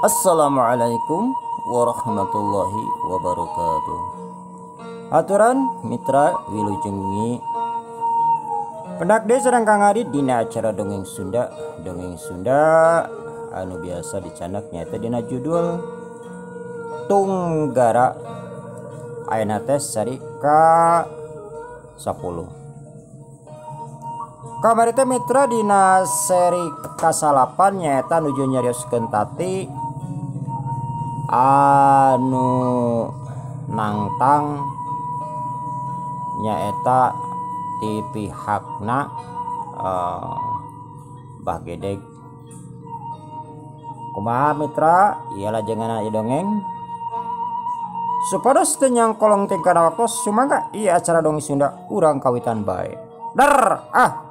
Assalamualaikum warahmatullahi wabarakatuh. Aturan mitra wilujeng wengi. Pendak deui sareng Kang Adi dina acara dongeng Sunda. Dongeng Sunda anu biasa dicanak nyaeta dina judul Tunggara. Ayeuna teh seri ka 10. Kamari teh mitra dina seri ka-9 nyaeta nuju nyarioskeun Tati anu nangtang nyaeta ti pihakna Bah Gedeg. Kumaha mitra, ieu lajenganna ieu dongeng supados teu nyangkolong teh kana waktos. Sumangga ieu acara dongeng Sunda urang kawitan bae. Der ah.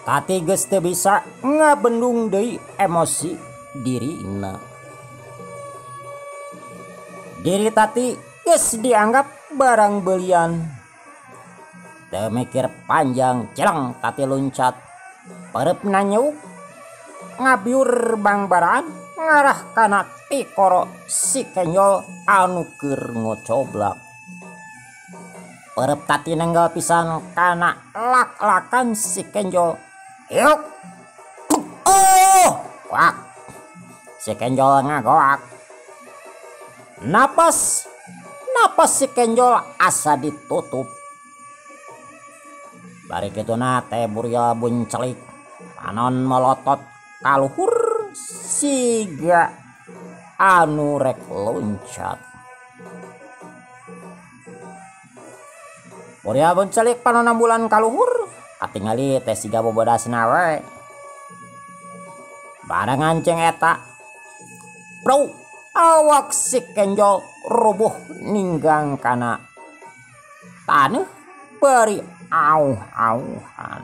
Tati geus teu bisa ngabendung deui emosi dirina. Diri Tati geus dianggap barang belian. Teu mikir panjang celeng Tati loncat. Pareupna nyeuk ngabiur bangbaraan ngarah kana tikoro si Kenyol anu keur ngocoblak. Pareup Tati nenggal pisan kana lak-lakan si Kenjol. Yuk, oh, wak, si Kenjol ngagoak. Napas, napas si Kenjol asa ditutup. Bari kituna teh burial buncelik, panon melotot kaluhur siga anu rek loncat. Burial buncelik panon ambulan kaluhur. Katingali teh siga bobodasna we. Barang nganceng eta. Bro, awak si Kenjol rubuh ninggang kana taneuh bari auh-auhan.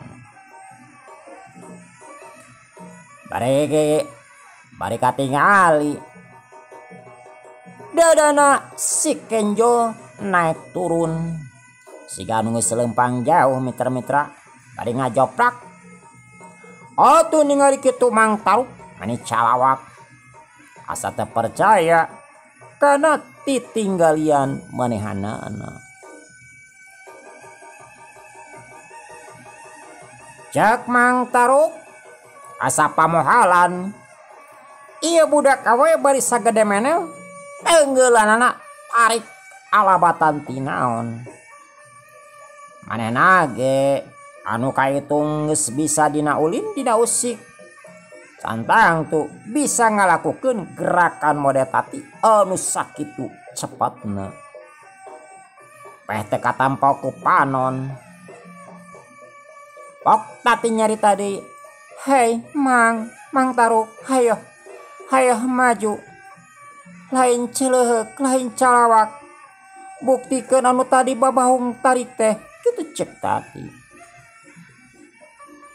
Bari katingali dadana si Kenjol naik turun. Siga anu geus leumpang jauh mitra-mitra. Bari ngajoprak. Atuh ningali kitu Mang Taruk mani calawak. Asa teu percaya kana titinggalian manehanana. Cek Mang Taruk asa pamohalan. Ieu budak awe bari sagede menel tenggeulanana tarik alabatan ti naon. Manehna ge anu kaitung geus bisa dina ulin dina usik. Santang tuh bisa ngalakukeun gerakan mode Tati anu sakitu cepatna. Peh teu katampa ku panon. Pok Tati nyari tadi, "Hei Mang, Mang Taruk, hayo. Hayo maju. Lain celeuheuk, lain calawak. Buktikeun anu tadi babahung tarik teh." Kitu cek Tati.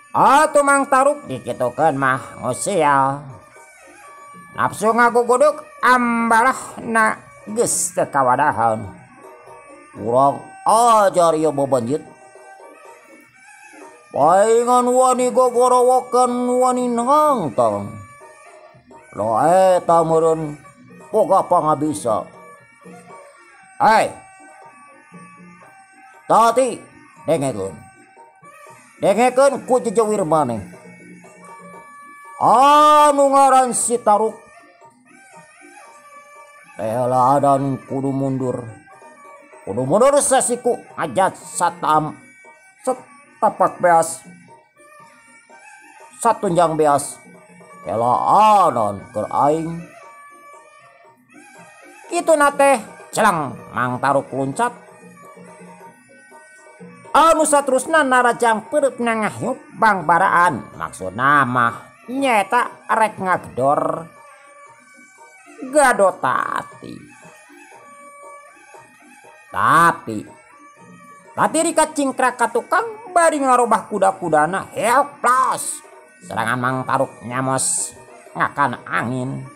Atuh Mang Taruk dikitukeun mah ngosial. Nafsu ngaguguduk ambalahna geus teu kawadahan. Urang ajar ieu babanjit. Paingan wani gogorowokan wani nangtang. Lo eta meureun boga pangabisa. Hai. Tati dengekeun. Dengekeun ku jejewir maneh. Anu ngaran si Taruk teh kudu mundur. Kudu mundur sasiku ngajat satam setapak beas. Satunjang beas. Kelaanan keur aing. Kituna teh celeng Mang Taruk luncat. Anu saterusna narajang peureupna ngahyuk bangbaraan. Maksudna mah nyaeta rek ngagedor gado Tati. Tapi Tati rikat cingkrak ka tukang bari ngarobah kuda-kudana heok plas. Serangan Mang Taruk nyamos ngakan angin.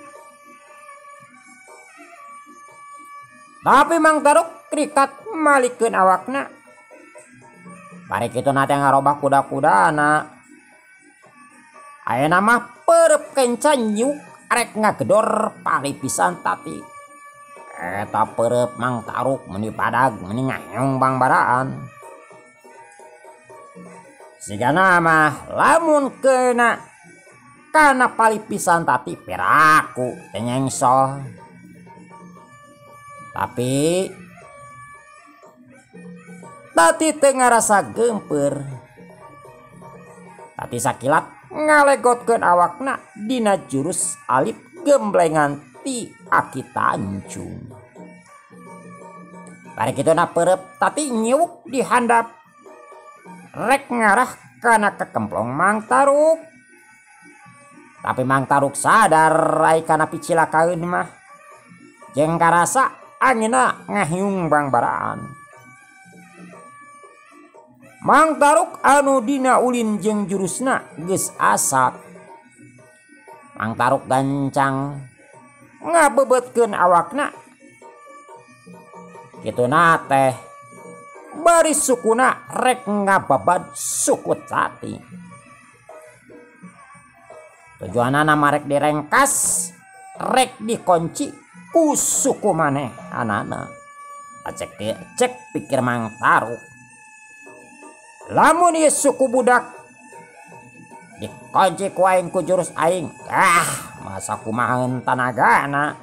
Tapi Mang Taruk rikat malikeun awakna. Bari kitu na teh ngarobah kuda-kudana. Ayeuna mah perep kenca nyuk rek ngagedor palipisan Tati. Eta perep Mang Taruk meuni padag meuni ngaheung bangbaraan. Sigana mah lamun kena kana palipisan Tati piraku teu nyengsol. Tapi Tati teu ngarasa geumpeur. Tati sakilat ngalegotkeun awakna dina jurus alip gemblengan ti Aki Tanjung. Bari kituna perep Tati nyiwuk di handap rek ngarah kana kekemplong Mang Taruk. Tapi Mang Taruk sadar ai kana picilakaeun mah. Jeung karasa anginna ngahiung bangbaraan. Mang Taruk anu dina ulin jeung jurusna geus asak. Mang Taruk gancang ngabebetkeun awakna. Kituna teh bari sukuna rek ngababad suku Tati. Tujuanana marek direngkas rek dikunci ku suku maneh anana. Cek cek pikir Mang Taruk. Lamun ieu suku budak dikunci ku aing ku jurus aing, ah masa kumaha tanagana.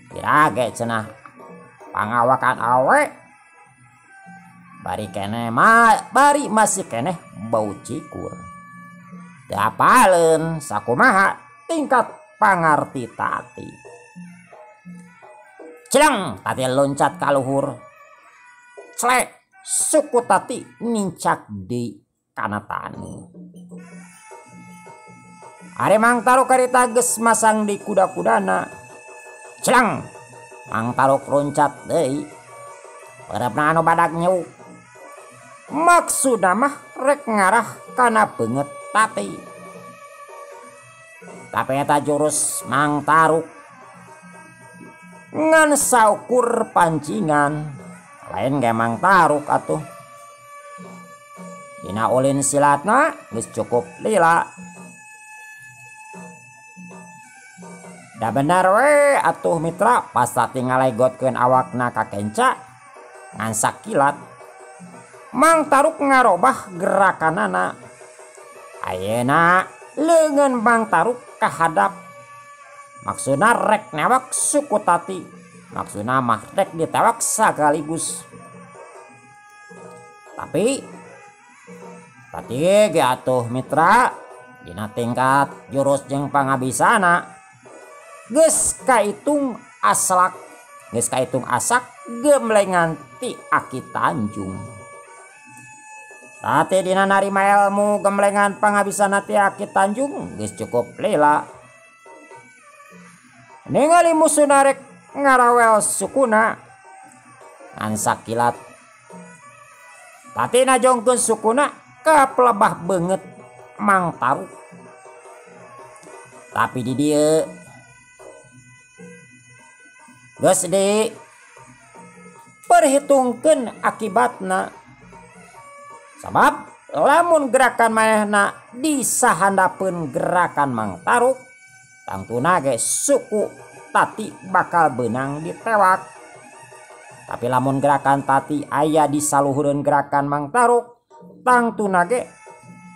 Pirage cenah pangawakan awe bari keneh ma bari masih keneh bau cikur. Teu apaleun sakumaha tingkat pangarti Tati. Celeng Tati loncat ka luhur. Clek suku Tati nincak di kana tani. Ari Mang Taruk karita geus masang di kuda-kudana. Celeng Mang Taruk loncat deui. Perepna anu badak nyuk. Maksudna mah rek ngarah kana beungeut Tati. Tapi eta jurus Mang Taruk ngan saukur pancingan. Lain ge Mang Taruk atuh. Dina ulin silatna geus cukup lila. Da bener we atuh mitra pas Tati ngalegotkeun awakna ka kenca ngan sakilat Mang Taruk ngarobah gerakanana. Ayeuna leungeun Mang Taruk kahadap. Maksudna rek newak suku Tati. Maksudna mah rek ditewak sakaligus. Tapi Tati ge atuh mitra dina tingkat jurus jeung pangabisana geus kaitung aslak, geus kaitung asak gemblengan ti Aki Tanjung. Tati dina narima ilmu gemblengan pangabisana ti Aki Tanjung geus cukup lila. Ningali musuhna rek ngarawel sukuna ngan sakilat Tati najongkeun sukuna ka pelebah beungeut Mang Taruk. Tapi di dieu geus di perhitungkeun akibatna. Sabab lamun gerakan manehna disahandapeun gerakan Mang Taruk, tangtuna ge suku Tati bakal beunang ditewak. Tapi lamun gerakan Tati aya di saluhureun gerakan Mang Taruk, tangtuna ge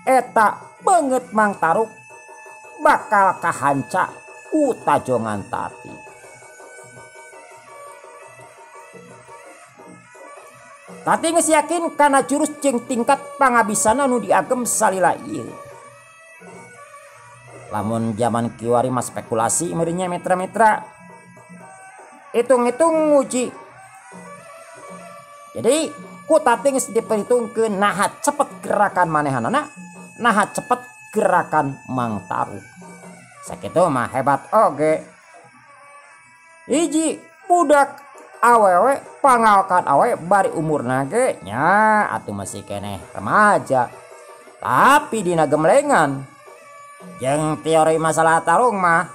eta beungeut Mang Taruk bakal kahanca ku tajongan Tati. Tati geus yakin kana jurus jeung tingkat pangabisana nu diagem salila ieu. Lamun zaman kiwari mah spekulasi meureunnya mitra-mitra. Hitung-hitung nguji. Jadi ku Tati geus diperhitungkeun naha cepet gerakan manehanana, naha cepet gerakan Mang Taruk. Sakitu mah hebat oge. Hiji budak Awewe pangawakan awewe bari umurna ge nya atuh masih keneh remaja. Tapi dina gemlengan jeung teori masalah tarung mah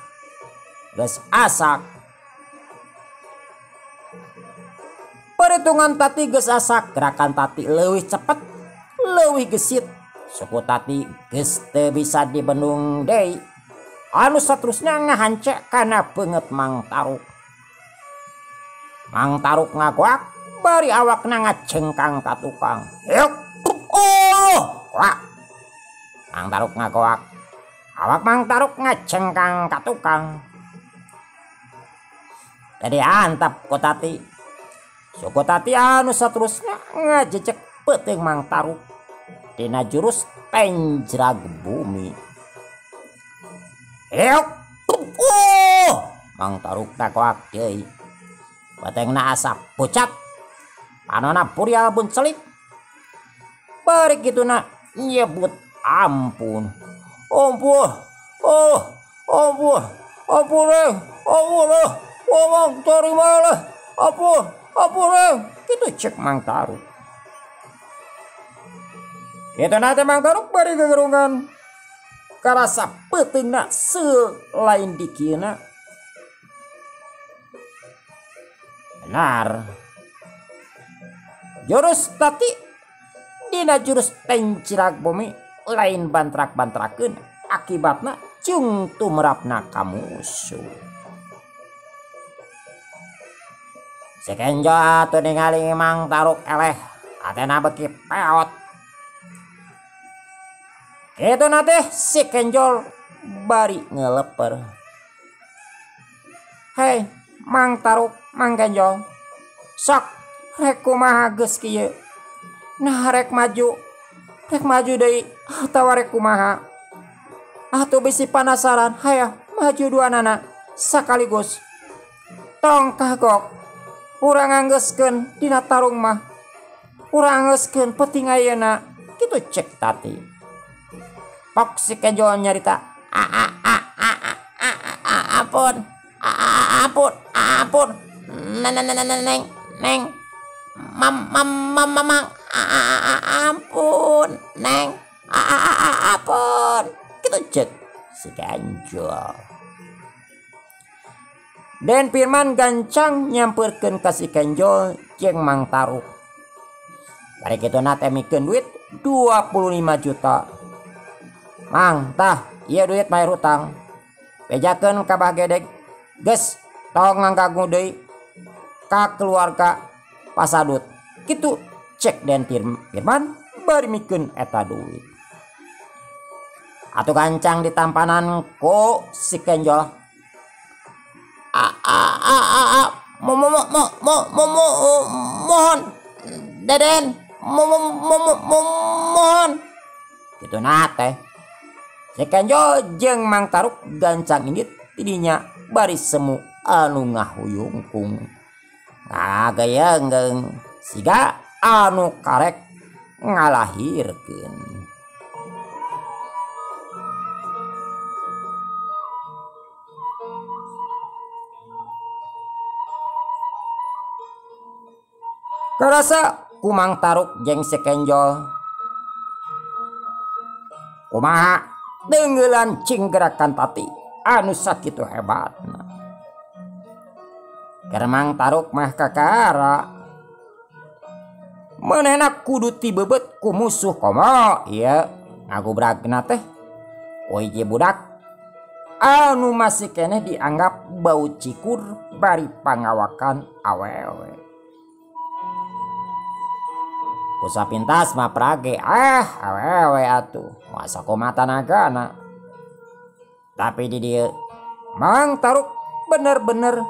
geus asak. Perhitungan Tati geus asak, gerakan Tati leuwih cepet, leuwih gesit. Suku Tati geus teu bisa dibendung deui. Anu saterusna ngahancek kana beungeut Mang Taruk. Mang Taruk ngagoak bari awakna ngacengkang ka tukang. Yuk, oh, wah. Mang Taruk ngagoak. Awak Mang Taruk ngacengkang ka tukang. Jadi antap ku Tati. Suku Tati anu saterusna ngajejek peuting Mang Taruk dina jurus penjrag bumi. Yuk, oh, Mang Taruk ngagoak deui. Batengna asap pucat, panona purial buncelik. Bari kituna nyebut ampun. Ampun, oh, ampun, ampun, ampun, oh, Mang terima lah, ampun, ampun, gitu cek Mang Taruk. Kitu nate Mang Taruk bari gegerungan. Karasa peuteungna selain dikieuna. Benar. Jurus Tati dina jurus pencirag bumi lain bantrak-bantrakeun akibatna cung tumrapna ka musuh. Si Kenjo atuh ningali Mang Taruk eleh atena beuki peot. Kitu teh si Kenjol bari ngeleper. Hei Mang Taruk, Mang Kenjol, sok rek kumaha geus kieu? Nah rek maju deui atawa rek kumaha? Atuh bisi panasaran, hayo maju duanana sakaligus. Tong kagok, urang anggeuskeun dina tarung mah. Urang anggeuskeun penting ayeuna, kitu cek Tati. Pok si Kenjol nyarita, a a a a a a ampun, ampun, ampun, neng neng neng, mam mam mam mamang, ampun, neng, ampun, gitu cek si Kenjol. Den Firman gancang nyamperkeun ka si Kenjol jeung Mang Taruk. Bari kitu na teh mikeun duit 25 juta. Mang, tah, ieu duit bayar hutang. Bejakeun ka Bah Gedeg. Geus, tong nganggagu deui ka keluarga Pasadut. Kitu cek Den Firman bari mikeun eta duit. Atuh gancang ditampanan ku si Kenjol. A a a a a mo mo mo mo mo mo mohon Deden mo mo mo mo mohon. Kitu na teh. Si Kenjol jeung Mang Taruk gancang indit tidinya bari semu anu ngahuyungkung. Ngageyenggeung siga anu karek ngalahirkeun. Karasa ku Mang Taruk jeung si Kenjol. Kumaha tenggelan cing gerakan Tati anu sakitu hebatna. Keur Mang Taruk mah kakara. Manehna kudu tibeubeut ku musuh komo ieu ngagubragna teh. Hiji budak anu masih keneh dianggap bau cikur bari pangawakan awewe. Kusapintas mah prage awewe atuh masa kumaha tanagana. Tapi di dieu Mang Taruk bener-bener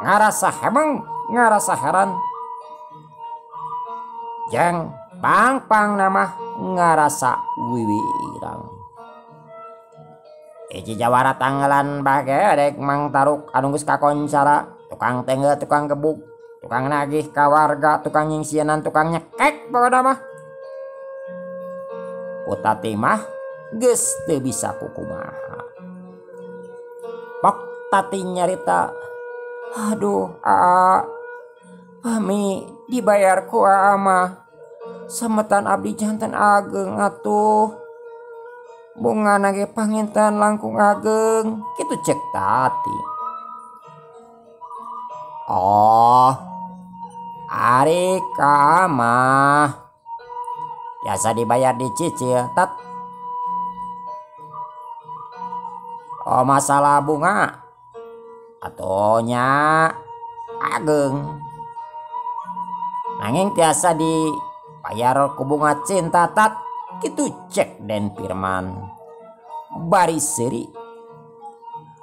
ngarasa hemeng, ngarasa heran. Jeung pang-pang nama ngarasa wiwirang. Hiji jawara tanggalan Bah Gedeg Mang Taruk anu geus kakoncara, tukang tenggel, tukang gebuk, tukang nagih ka warga, tukang nyingsieunan, tukang nyekek pokona mah. Ku Tati mah geus teu bisa kukumaha. Pok Tati nyarita, Aduh aa, pami dibayar ku aa mah semetan abdi janten ageng atuh. Bunga nage panginten langkung ageng kitu cek Tati. Oh, ari ka mah biasa dibayar dicicil tat. Oh masalah bunga atau nya ageng nanging tiasa dibayar ku bunga cinta tat kitu cek Den Firman bari seuri.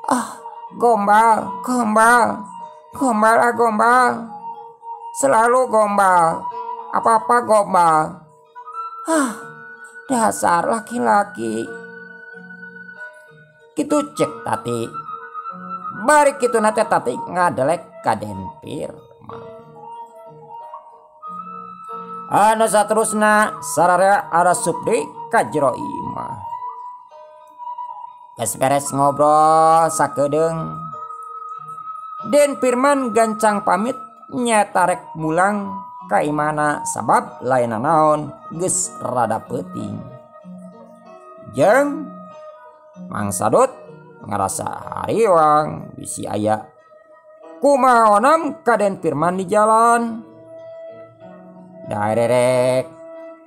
Ah gombal gombal gombal ah gombal, selalu gombal, apa-apa gombal. Ah dasar laki-laki kitu cek Tati. Bari kitu nate Tati ngadelek ka Den Firman. Anu saterusna sararea arasup deui ka jero imah. Geus beres ngobrol sakedeung, Den Firman gancang pamit nyaeta rek mulang ka imahna sabab lain naon geus rada peuting. Jeung Mang Sadut ngarasa hariwang bisi aya kumaha onam ka Den Firman di jalan. Daerek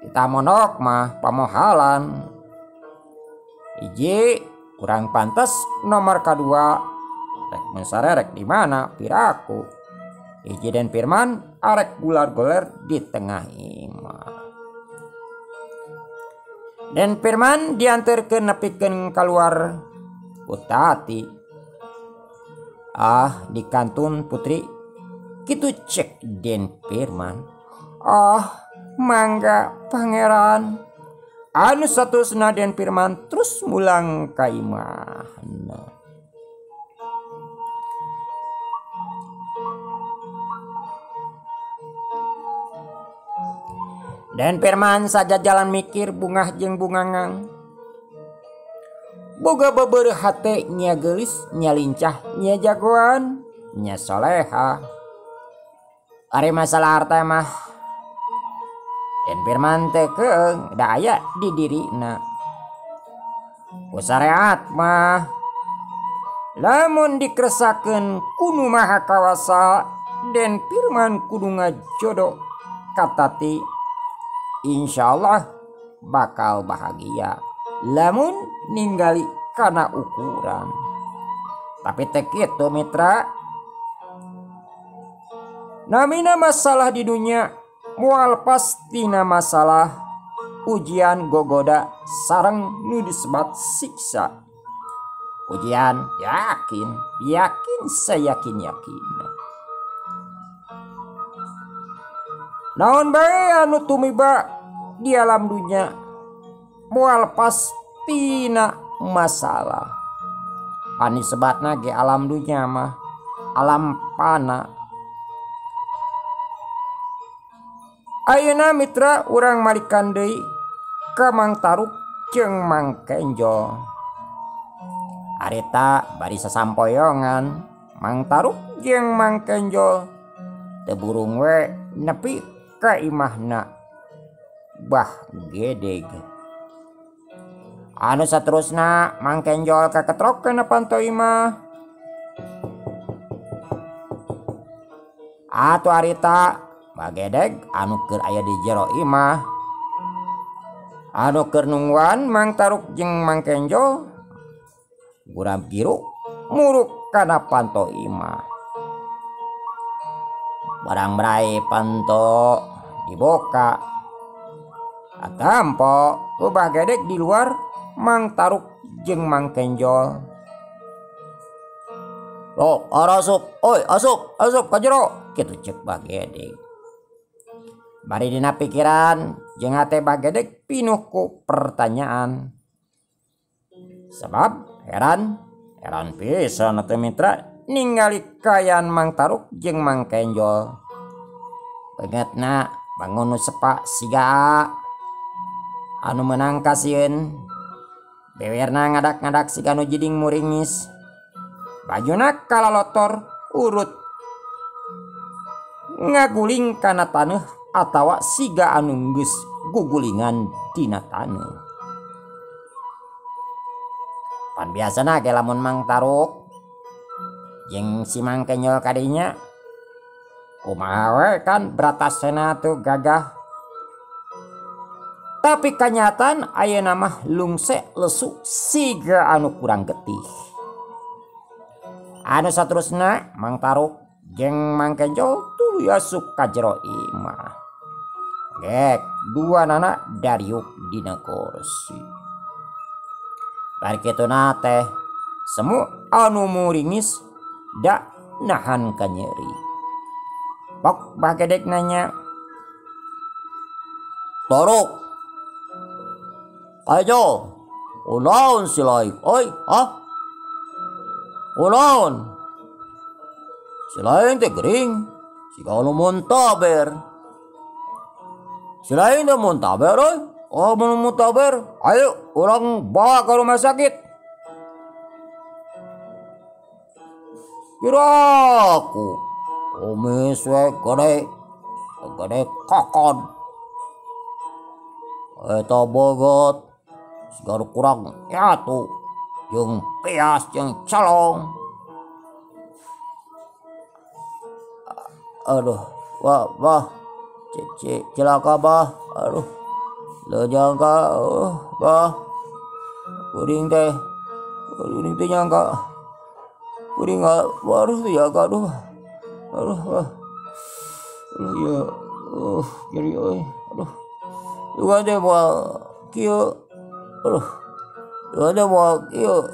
kita monok mah pamohalan. Hiji kurang pantes, nomor kadua rek mensarerek di mana piraku. Hiji Den Firman arek gular-guler di tengah imah. Den Firman diantarkeun nepikeun kaluar ku Tati. Ah di kantun putri kitu cek Den Firman. Oh mangga pangeran. Anu saterusna Den Firman terus mulang ka imahna. Den Firman saja jalan mikir bungah jeung bungangang. Boga bebereuh hate nya geulis, nya lincah, nya jagoan, nya soleha. Ari masalah harta mah Den Firman teh keung da aya di dirina. Ku sareat mah lamun dikeresakeun ku Nu Maha Kawasa, Den Firman kudu ngajodoh ka Tati. Insyaallah bakal bahagia lamun ninggali kana ukuran. Tapi teh kitu mitra, namina masalah di dunia moal pastina masalah ujian gogoda sareng nu disebat siksa. Ujian yakin, yakin sayakin-yakin. Naon bae anu tumiba di alam dunia moal pastina masalah. Pani sebatna ge alam dunia mah alam pana. Ayeuna mitra urang malikan deui ka Mang Taruk jeung Mang Kenjol. Harita bari sasampoyongan Mang Taruk jeung Mang Kenjol teu burung we nepi ka imahna Bah Gedeg. Anu saterusna Mang Kenjol kaketrok kana panto imah. Atuh harita Bah Gedeg anu keur aya di jero imah. Anu keur nungguan Mang Taruk jeung Mang Kenjol guram biru muruk kana panto imah. Barang berai panto dibuka. Atampo ku Bah Gedeg di luar Mang Taruk jeung Mang Kenjol. Oh, asup, oi asup, asup ka jero, kitu ceuk Bah Gedeg. Bari dina pikiran jeung hate Bah Gedeg pinuh ku pertanyaan. Sebab heran, heran pisan atuh mitra ningali kaayaan Mang Taruk jeung Mang Kenjol. Beungeutna bangun nu sepa siga anu meunang kasieun. Bewerna ngadak-ngadak siga nu jiding muringis. Bajuna kalalotor urut ngaguling kana taneuh atawa siga anu geus gugulingan dina taneuh. Pan biasana ge lamun Mang Taruk jeung si Mang Kenyol kadinya kumaha we kan Bratasena tuh gagah. Tapi kanyataan ayeuna mah lungse lesu siga anu kurang getih. Anu saterusna Mang Taruk jeung Mang Kenyol tuluy asup ka jero imah. Gek dua nana dariuk dina kursi. Bari kituna teh semu anu muringis da nahan kanyeri. Pok Bagedeg nanya, Taruk, ayo, kunaon si lain, oi, ah, kunaon? Si lain teh gering, si anu muntaber. Si lain teh muntaber, oi, oh muntaber, ayo, urang bawa ke rumah sakit. Kiraku, kumis we gede, gede kokon. Eta bogot, sigar kurang nyatu, jeung pias jeung celong. Aduh, wah, bah, celaka bah, aduh, leu nyangka, bah, kuring teh nyangka, kuring baru teh nyangka, aduh, aduh, bah, aduh, ya, jadi, aduh. Juga teh moal kieu, aduh, juga teh moal kieu,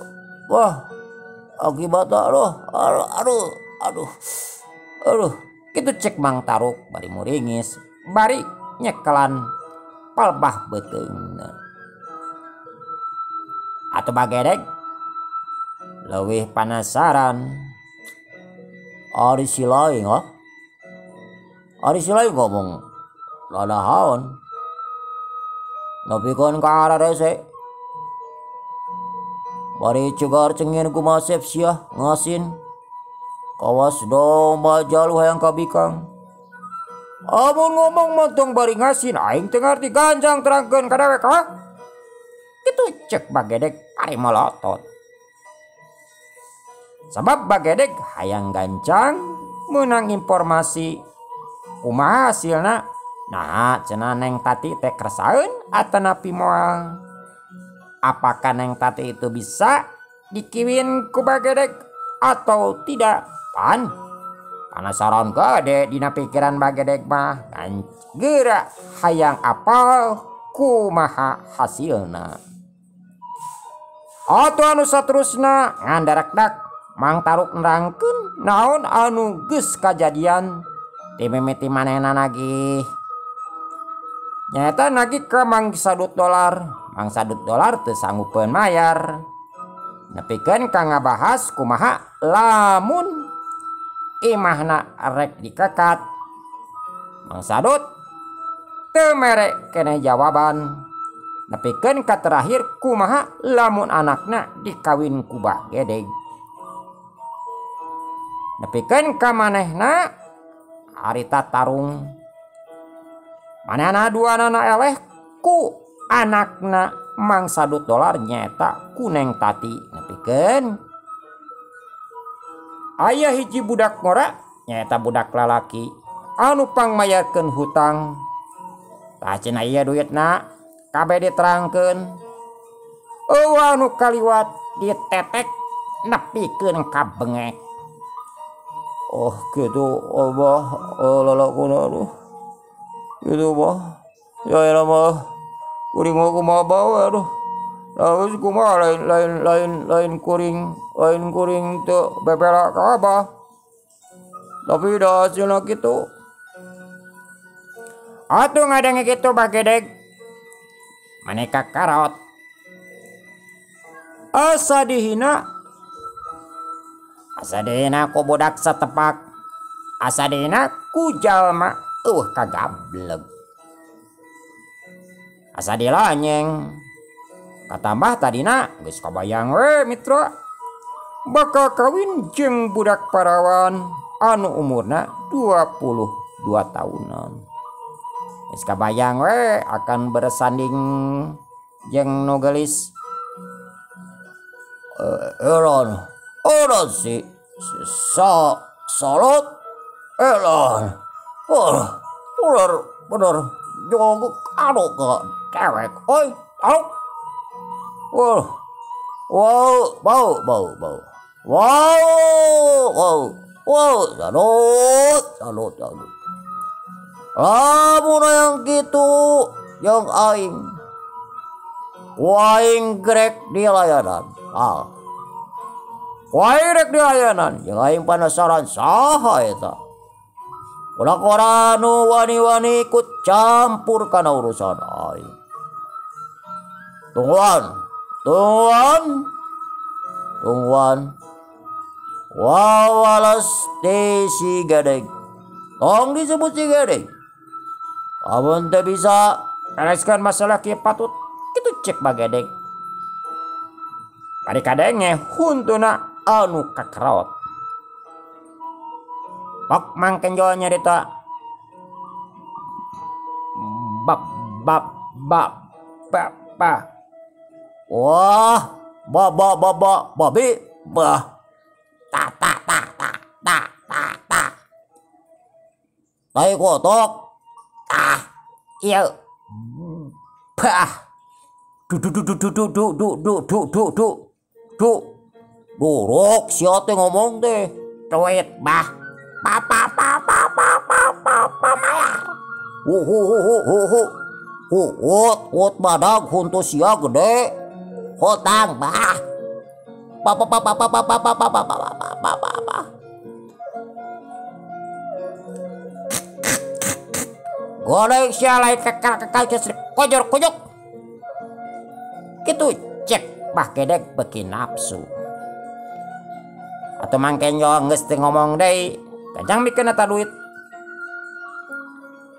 wah, akibatna aduh, aduh, aduh, aduh, aduh. Kitu cek Mang Taruk bari muringis, bari nyekelan palbah beuteungna. Atuh Bagedeg leuwih panasaran. Ari si lain, ha? Ari si lain ngomong lalahaon. Nepikeun ka ararese. Bari cegar cengin kumasep sia ngasin. Kawas domba jalu hayang kabikang. Amun ngomong montong bari ngasin aing teu ngarti ganjang terangkeun ka dewek ha. Kitu cek Bagedeg bari molotot. Sabab Bagedeg hayang gancang meunang informasi kumaha hasilna. Nah, cenah Neng Tati teh kersaeun atanapi moal. Apakah Neng Tati itu bisa dikiwin ku Bagedeg atau tidak? Pan penasaran gede dina pikiran Bagedeg mah. Geura hayang apal kumaha hasilna. Atuh anu saterusna ngandarakdak Mang Taruk nerangkeun naon anu geus kajadian ti mimiti manehna nagih. Nyata nagih ka Mang Sadut Dolar. Mang Sadut Dolar teu sanggupeun mayar. Nepikeun ka ngabahas kumaha lamun imahna rek dikekat. Mang Sadut teu mere keneh jawaban. Nepikeun ka terakhir kumaha lamun anakna dikawin ku Bagedeg. Nepikeun ka manehna harita tarung. Manehna duanana eleh ku anakna Mang Sadut Dolar nyaeta ku Neng Tati. Nepikeun aya hiji budak ngora nyaeta budak lalaki anu pangmayarkeun hutang. Tah cenah ieu duitna kabeh diterangkeun. Eueuh anu kaliwat ditetek nepikeun ka bengek. Oh kitu abah, oh lalakuna aduh. Gitu bah, ya elah mah, kuring mah kumaha bae aduh. Nah geus kumaha lain kuring teu bebela ka abah. Tapi da hasilna kitu. Atuh ngadenge kitu Bagedeg. Maneka karot. Asa dihina. Asa dihina ku budak satepak. Asa dihina ku jalma eueuh kagableg. Asa dilanyeng. Katambah tadina geus kabayang we mitra. Bakal kawin jeung budak parawan anu umurna 22 2 tahunan. Geus kabayang we akan bersanding jeung nu geulis. Elon, elon si salot elon. Oh, bener bener jogok anu ke dewek oi, au. Wah, wow, bau bau bau. Wow, wow, wow, salut, salut, salut. Lamun yang gitu yang aing. Waing grek di layanan. Ah. Waing grek di layanan, jeung aing penasaran saha eta. Ulah koranu wani-wani ikut campur kana urusan aing. Tungguan, tungguan, tungguan. Wawalas teh si Gedeg. Tong disebut si Gedeg. Amun teu bisa bereskan masalah kieu patut kitu cek Bagedeg. Bari kadenge huntuna anu kakerot. Pok Mang Kenjo nyarita bab bab bab bab ba. Wah, ba ba ba ba babi bah. Ta ta ta ta ta ta ta. Tai kotok. Tah. Ieu. Bah. Du du du du du du du du du du du du. Du. Duruk sia teh ngomong teh. Duit bah. Pa pa pa pa pa pa pa pa mayar. Hu hu hu hu hu hu. Hu wot wot badag huntu sia gede. Hutang bah. Pa pa pa pa pa pa pa pa pa pa pa pa pa pa. Goreng sia lain kekal-kekal kesrek kojor kojok. Kitu cek Bah Gedeg beki nafsu. Atau Mang Kenjo geus teu ngomong deui, kajang mikeun eta duit.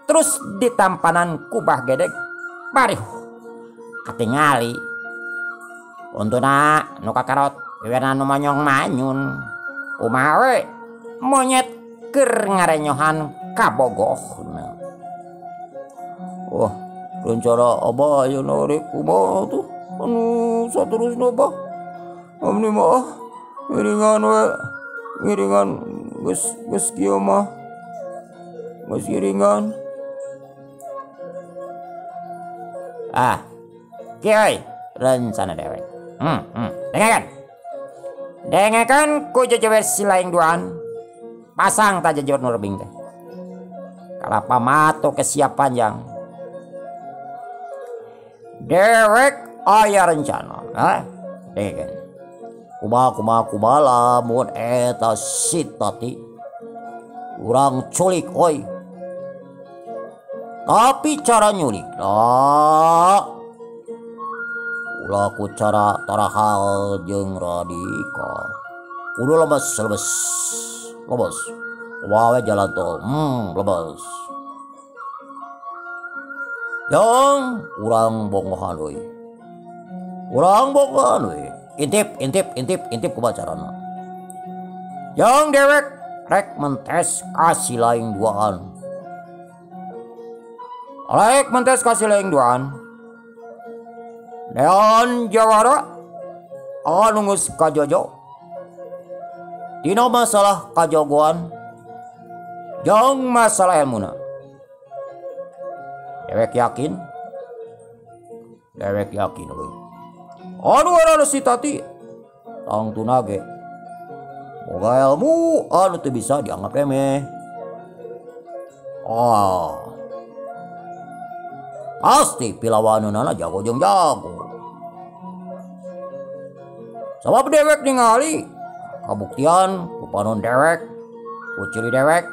Terus ditampanan ku Bah Gedeg bari katingali. Untuna nu kakarot wewenan nu manyong manyun. Kumaha we monyet keur ngarenyohan kabogohna. Wah, rencana abah ayeuna rek kumaha tuh? Anu saterusna bah. Abdi mah ngiringan we. Ngiringan geus geus kieu mah. Geus ngiringan. Ah. Kieu euy, rencana dewek. Dengekeun. Dengekeun ku jejewer si laing duaan. Pasang ta jejewer nu rebing teh. Kalapa mato kesiap panjang. Dewek aya rencana, ha? Dengekeun. Kumaha kumaha kumaha lamun eta si Tati urang culik oi. Tapi cara nyulik lah ulah ku cara tarahal jeung radikal. Kudu lemes lemes lemes. Kumaha we jalan tol, lemes. Yang urang bongohan euy. Urang bongohan euy. Intip intip intip intip kumaha carana. Yang dewek rek mentes kasih lain duaan. Rek mentes kasih lain duaan. Neon jawara anu geus kajojo. Dina masalah kajagoan jeung masalah ilmuna. Dewek yakin. Dewek yakin euy. Anu anu si Tati tangtuna ge boga ilmu anu teu bisa dianggap remeh. Ah. Pasti pilawaneunana jago jeung jago. Sabab dewek ningali kabuktian ku panon dewek, ku cili dewek,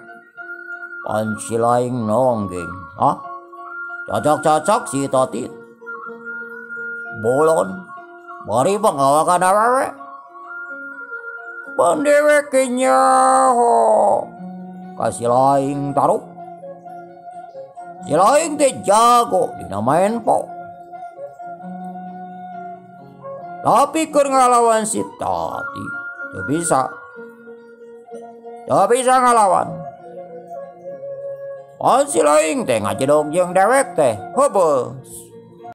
pan si laing nonggeng. Hah? Cacak-cacak si Tati bolon bari pangawakan awewe. Pan dewek nyaho kasih laing taruh. Si laing teh jago dina main po. Tapi keur ngalawan si Tati teu bisa. Teu bisa ngalawan. Hasil aing teh ngajedog jeung dewek teh. Heubeus.